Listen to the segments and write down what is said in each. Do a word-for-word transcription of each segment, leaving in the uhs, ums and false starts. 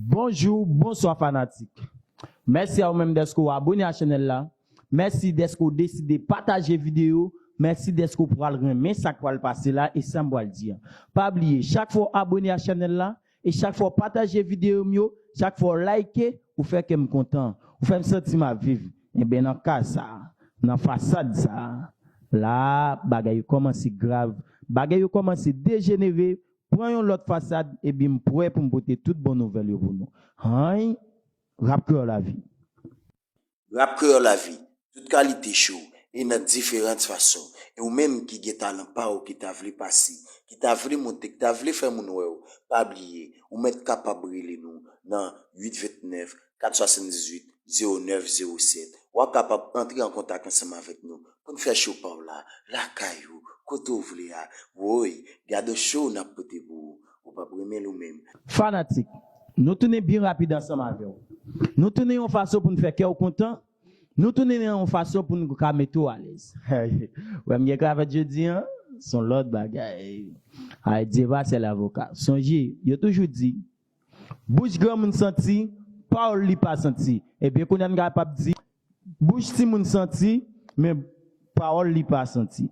Bonjou, bonswa fanatik. Mèsi a ou menm dèske w abone a chanèl la. Mèsi dèske w deside pataje videyo. Mèsi dèske w pral renmen sa k pral pase la e sa m pral di a. Pa bliye, chak fwa w abone a chanèl la e chak fwa w pataje videyo m yo, chak fwa w like, ou fè kè m kontan. Ou fè m santi m ap viv. Enben, nan ka sa a, nan fasad sa a, la, bagay yo kòmanse grav, bagay yo kòmanse dejenere, pran yon lòt fasad, ebyen m prè pou m pote tout bon nouvèl yo pou nou. Anyn, Rap Kreyòl Lavi. Rap Kreyòl Lavi, tout kalite show, e nan diferan fason. E ou menm ki gen talan pa w ki ta vle pase, ki ta vle monte, ki ta vle fè moun wè w, pa bliye, ou mèt kapab rele nou nan uit vennèf, kat swasanndizuit, zewo nèf zewo sèt. W a kapab antre an kontak ansanm avèk nou pou n fè show pa w la, lakay ou, kote w vle a. Woy, gade show n ap pote pou ou. Ou p ap renmen l ou menm. Fanatik, nou tounen byen rapid ansanm avè w. Nou tounen yon fason pou n fè kè w kontan. Nou tounen nan yon fason pou n ka mete w alèz. Wè m gen kravèt jodi a, s on lòt bagay. Ay, Dye pa sèl avoka. Sonje, yo toujou di, bouch granmoun santi, pawòl li pa santi. Ebyen, kounye a n kapab di, bouch timoun santi, men pawòl li pa santi.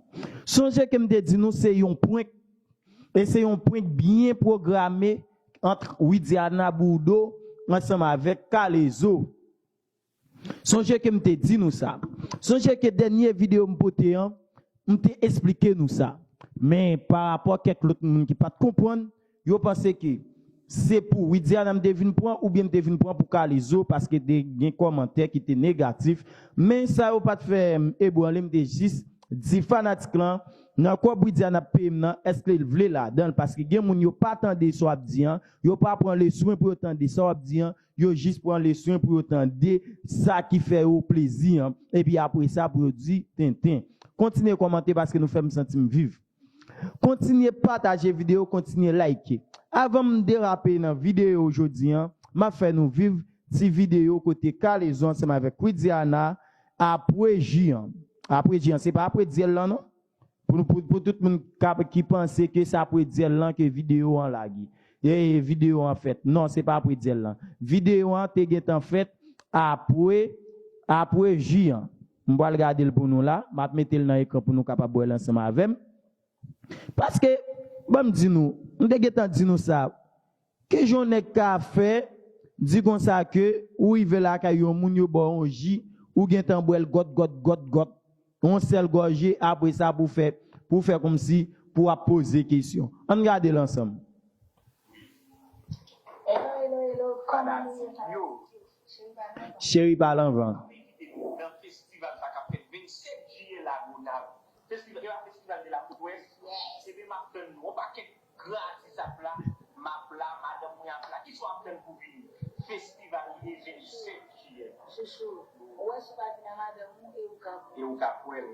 Sonje ke m te di nou se yon prank, e se yon prank byen pwograme ant Widiana Bourdeau ansanm avèk K-Lezo. Sonje ke m te di nou sa. Sonje ke dènye videyo m pote an, m te esplike nou sa. Men pa rapò kèk lòt moun ki pa t konprann, yo panse ke se pou Widiana m te vin pran oubyen m te vin pran pou K-Lezo paske te gen kòmantè ki te negatif. Men sa yo pa t fè m ebranle, m te jis di fanatik lan, nan kòb Widiana ap peye m nan, èske l vle ladan l? Paske gen moun yo pa tande sa w ap di an, yo pa pran leswen pou yo tande sa w ap di an, yo jis pran leswen pou yo tande sa ki fè yo plezi an, epi apre sa pou yo di tenten. Kontinye kòmante paske nou fè m santi m viv. Kontinye pataje videyo, kontinye like. Avan m derape nan videyo jodi an, m ap fè nou viv ti videyo kote K-Lezo ansanm avèk Widiana apre ji an. Apre ji an, se pa apre dyèl lan non. Pou, pou, pou tout moun k ap, ki panse ke se apre dyèl lan ke videyo an lage. E videyo an fèt. Non, se pa apre dyèl lan. Videyo an te gentan fèt apre, apre ji an. M pral gade l pou nou la. M ap mete l nan ekran pou nou kapab wè l ansanm avè m. Paske, ban m di nou, m te gentan di nou sa. Kijan yon nèg ka fè di konsa ke ou rive lakay yon moun, yo ba w yon ji, ou gentan bwè l gòt, gòt, gòt, gòt, yon sèl gòje, apre sa pou fè, pou fè kòmsi pou w ap poze kesyon? Ann gade l ansanm. Hello, hello, hello. Kòman nou ye? Cheri pa nan van. Festival sa k ap fèt vennsèt jiyè Lagonav. Festival, e pa festival de la Côte Ouest? Yes. Ebyen, m ap tann nou. Yon pakèt gran atis ap la, m ap la, madanm mwen ap la. Kisa w ap tann pou vini? Festival li e vennsèt jiyè. Chouchou, ou wè si w pa vin a madanm ou e ou ka kwè l. E ou ka kwè l.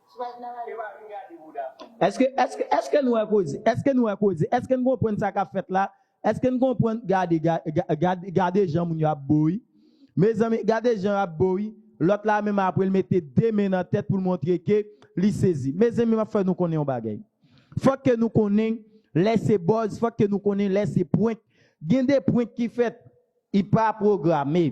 Si w pa vin a madanm ou. E pa vin gade bouda fanm. Èske, èske, èske nou wè koze? Èske nou wè koze? Èske n konprann sa k ap fèt la? Èske n konprann? Gade, ga-, ga-, gade, gade jan moun yo ap bo wi. Mezanmi, gade jan yo ap bo wi. Lòt la menm apre l mete de men nan tèt pou l montre ke li sezi. Mezanmi, m ap fè nou konnen yon bagay. Fòk ke nou konnen lè se buzz, fòk ke nou konnen lè se prank. Gen de prank ki fèt, li pa pwograme,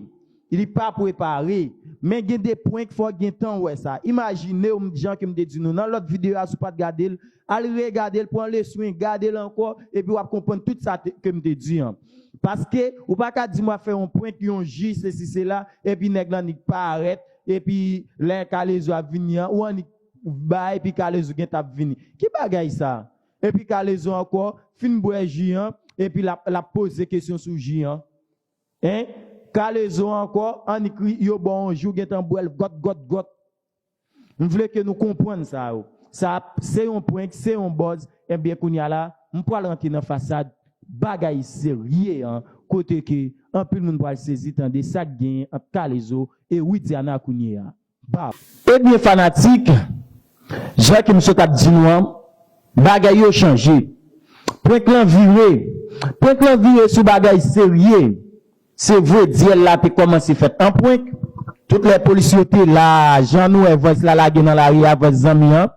li pa prepare. Men gen de prank, fò w gentan wè sa. Imajine w, jan ke m te di nou nan lòt videyo a, si w pa t gade l, al regade l, pran leswen, gade l ankò, epi w ap konprann tout sa te, ke m te di an. Paske, ou pa ka di m w ap fè yon prank, yon ji, sesi, sela, epi nèg lan annik parèt, epi lè K-Lezo ap vini an, ou annik bay, epi K-Lezo gentan ap vini. Ki bagay sa? Epi K-Lezo ankò, fin bwè ji an, epi l ap, l ap poze kesyon sou ji an. Hein? K-Lezo ankò, annik ri, yo ba w yon ji, ou gentan bwè l gòt, gòt, gòt. M vle ke nou konprann sa yo. Sa se yon prank, se yon buzz. Ebyen, kounye a la, m pral rantre nan fasad bagay serye an, kote ke anpil moun pral sezi tande sa k genyen ant K-Lezo e Widiana kounye a. Ba. Ebyen, fanatik, jan ke m sot ap di nou an, bagay yo chanje. Prank lan vire. Prank lan vire sou bagay serye. Se vre, dyèl la te kòmanse fèt an prank. Tout lè polis yo te la, jan nou wè Voice la lage nan lari a, Voice zanmi an,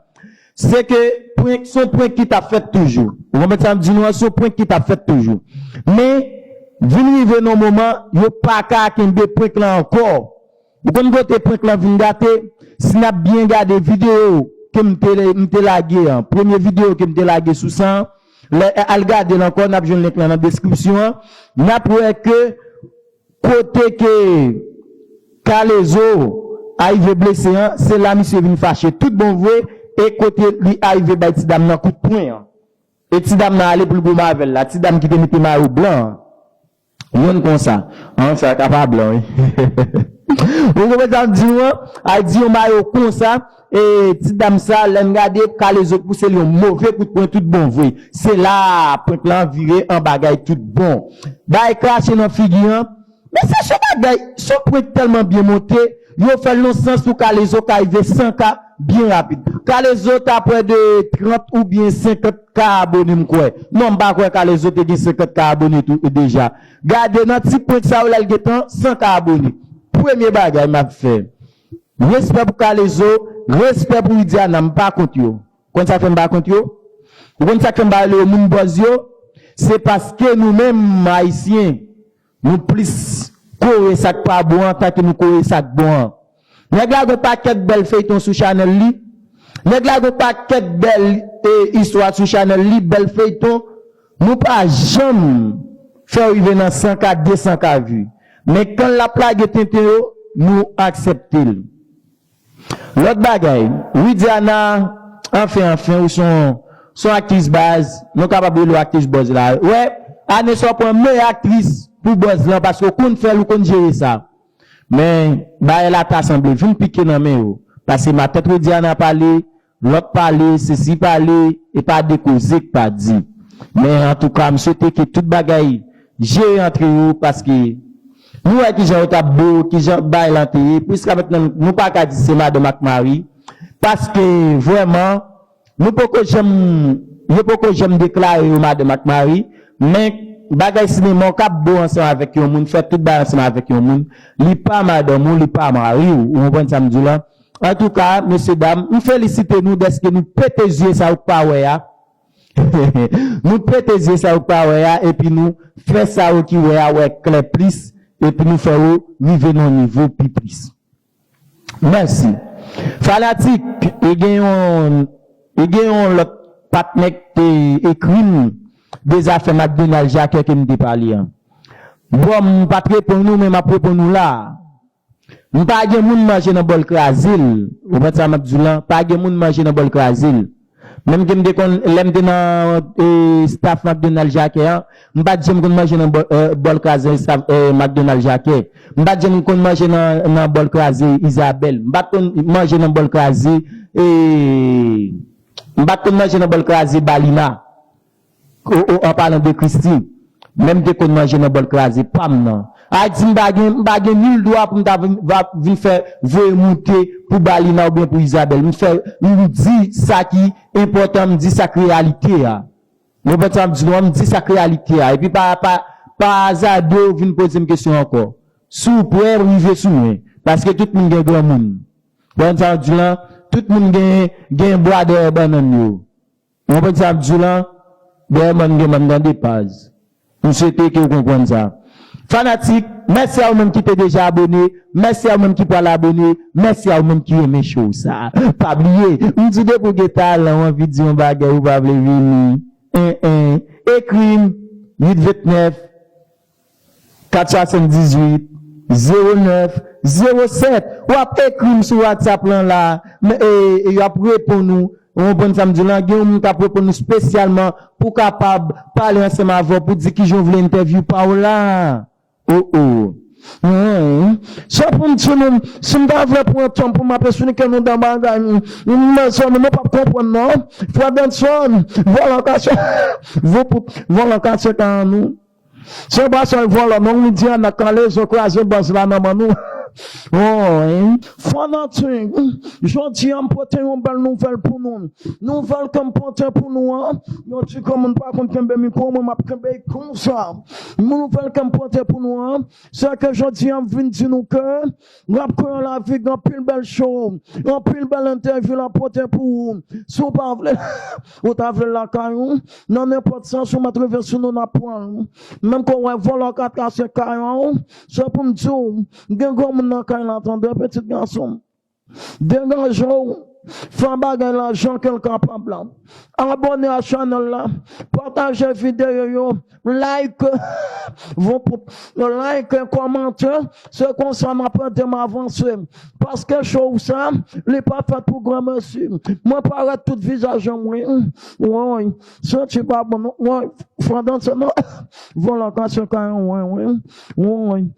se ke prank, se yon prank ki t ap fèt toujou. Ou konprann sa m di nou an? Se yon prank ki t ap fèt toujou. Men, vin rive nan moman, yo pa ka kenbe prank lan ankò. Ou konn kote prank lan vin gate? Si n ap byen gade videyo ke m te, m te lage an, premye videyo ke m te lage sou sa an, lè, al gade l ankò, n ap jwenn link lan nan deskripsyon an, n ap wè ke kote ke K-Lezo arive blese an, se la misye vin fache tout bon vre, e kote li arive bay ti dam nan kout pwen an. E ti dam nan ale pou l goumen avè l la, ti dam ki te mete mayo blan an. Yonn konsa. An, sa ka pa blan, wi. Ou konprann sa m di w an? Al di yon mayo konsa, e ti dam sa, lè n gade, K-Lezo pouse l yon move kout pwen tout bon vre. Se la, prank lan vire an bagay tout bon. Bay krache nan figi an. Men se, se bagay, se prank tèlman byen monte, yo fè l nan sans pou K-Lezo ka rive san K byen rapid. K-Lezo t a prè de trant oubyen senkant K abone, m kwè. Non, m pa kwè K-Lezo te gen senkant K abone tou, deja. Gade nan ti prank sa yo, lè l gentan san K abone. Premye bagay m ap fè. Respè pou K-Lezo, respè pou Widiana, m pa kont yo. Konn sa k fè m pa kont yo? Ou konn sa k fè m pa rele yo moun buzz yo? Se paske nou menm, Ayisyen, nou plis kore sa k pa bon an, tanke nou kore sa k bon an. Nèg la gen pakèt bèl feyton sou chanèl li. Nèg la gen pakèt bèl, e, istwa sou chanèl li, bèl feyton. Nou pa janm fè yo rive nan san K, de san K vi. Men kan l ap lage tenten yo, nou aksepte l. Lòt bagay, Widiana, anfen, anfen, ou se yon, se yon aktris baz, nou kapab rele w aktris buzz la. Wè, ane sa w pran meyè aktris pou buzz lan, paske w konn fè l, ou konn jere sa. Men, bagay la ta sanble vin pike nan men yo. Paske matant Widiana pale, lòt pale, sesi pale, e pa de koze k pa di. Men, antouka, m swete ke tout bagay jere antre yo, paske nou wè kijan yo t ap bo, kijan bagay lan te ye. Jiska mentnan, nou pa ka di se madanm ak mari, paske vrèman, nou poko janm, yo poko janm deklare yo madanm ak mari, men bagay sinema w k ap bo ansanm avèk yon moun, fè tout bagay ansanm avèk yon moun, li pa madanm ou, li pa mari w, ou konprann sa m di w lan? Antouka, mesye dam, m felisite nou dèske nou pete zye sa yo k pa wè a. Nou pete zye sa yo k pa wè a, epi nou fè sa yo ki wè a wè klè plis, epi nou fè yo rive nan yon nivo pi plis. Mèsi. Fanatik, e gen yon, e gen yon lòt patnè ki te ekri m de zafè McDonald Jacques ke m te pale an. Bon, m pa t reponn ou, men m ap reponn ou la. M pa gen moun manje nan bòl kraze l. Ou konprann sa m ap di w lan? Pa gen moun manje nan bòl kraze l. Menm ke m te konn, lè m te nan, e, staff McDonald Jacques an, m pa t janm konn manje nan bòl, e, bòl kraze staff, e, McDonald Jacques. M pa t janm konn manje nan, nan bòl kraze Isabelle. M pa t konn manje nan bòl kraze, e, m pa t konn manje nan bòl kraze Balina. O, o, an palan de Christie, men m te konn manje nan bòl kraze pa m nan. Ayiti, m pa gen, m pa gen nil dwa pou m ta vin, va, vin fè voye moute pou Balina oubyen pou Isabelle. M fè, m di sa ki enpòtan, m di sa k reyalite a. Ou konprann sa m di nou an, m di sa k reyalite a. Epi pa, pa, pa azade w vin poze m kesyon ankò. Si w prè, rive sou mwen. Paske tout moun gen granmoun. Ou konprann sa m di w lan? Tout moun gen, gen bwa dèyè bannann yo. Ou konprann sa m di w lan? Dèyè mòn gen mòn tande paz. M swete ke w konprann sa. Fanatik, mèsi a ou menm ki te deja abone, mèsi a ou menm ki pral abone, mèsi a ou menm ki renmen show sa. Pa bliye, m di w depi w gen talan, w anvi di yon bagay, ou pa vle vini. En, en, ekri m, uit vennèf, kat swasanndizuit, zewo nèf, zewo sèt. W ap ekri m sou WhatsApp lan la, men, e, e y ap reponn ou. Ou konprann sa m di w lan? Gen yon moun k ap reponn ou espesyalman pou w kapab pale ansanm avè w, pou di kijan w vle entèvyou pa w la. O, o. Hmm. Sa pou m di nou, si m ta vle pran tan pou m ap esplike nou de bagay, m, m, mezanmi, nou p ap konprann non. Frè Benson, vòlò kase, vòlò kase ka nou. Se pa sèl vòlò non, Widiana, K-Lezo kraze buzz la nan men nou. Woy, fanatik, jodi a m pote yon bèl nouvèl pou nou. Nouvèl ke m pote pou nou an, yon ti granmoun pa konn kenbe mikwo, mwen m ap kenbe l konsa. Nouvèl ke m pote pou nou an, se ke jodi a m vin di nou ke Rap Kreyòl Lavi gen anpil bèl show, anpil bèl entèvyou l ap pote pou ou. Si w pa vle, ou ta vle l lakay ou, nan nenpòt sans ou mèt rive sou nou n ap pran l. Menm ke w wè vòlò ka trase kay an, se pou m di w, gen granmoun nan kay la tande, pitit gason m. Degaje w, fè bagay la jan ke l kapab la. Abòne a chanèl la, pataje videyo yo, like, like, kòmante, se konsa n ap ede m avanse. Paske show sa, li pa fèt pou granmesi. Mwen parèt tout vizaj an mwen. Woy, santi pa bon non. Woy, fò danse non. Vòlò ka se kay an, woy, woy. Woy.